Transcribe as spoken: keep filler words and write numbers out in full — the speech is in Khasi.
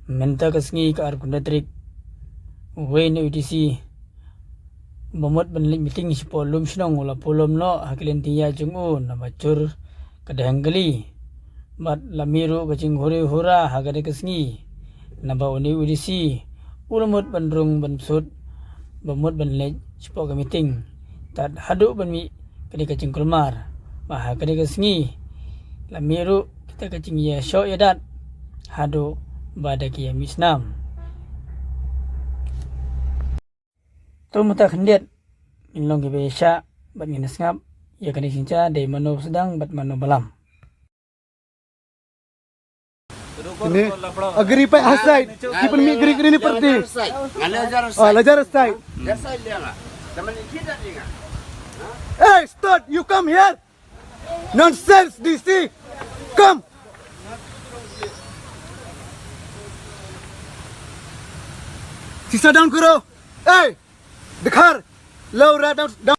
Mynta ka sngi ka arphew khyndai tarik, uwei na U D C ba mut ban leit meeting shapoh Lumshnong u la pulom noh ha ka lynti ïa jong u na bajur ka dang kali. Bad la mih ruh ka jinghuri hura ha kane ka sngi naba une U D C u la mut ban rung ban sut ba mut ban leit shapoh ka meeting. Tad haduh ban mih kane ka jingkulmar ba ha kane ka sngi la mih ruh kita ka jingïashoh ïadat haduh ba da ki ïa mih snam. To mynta khyndiat ngin long kiba ïashah bad ngin sngap ïa kane ka jingjia dei mano ba sdang bad mano ba lam. Ini, agri pa aside, ki pynmih gri gri ni parti. Ah, lajar aside. Hey, stop, you come here. Nonsense, D C. Come. Sisa down kuro. Hey, dikhar. Laura down, down.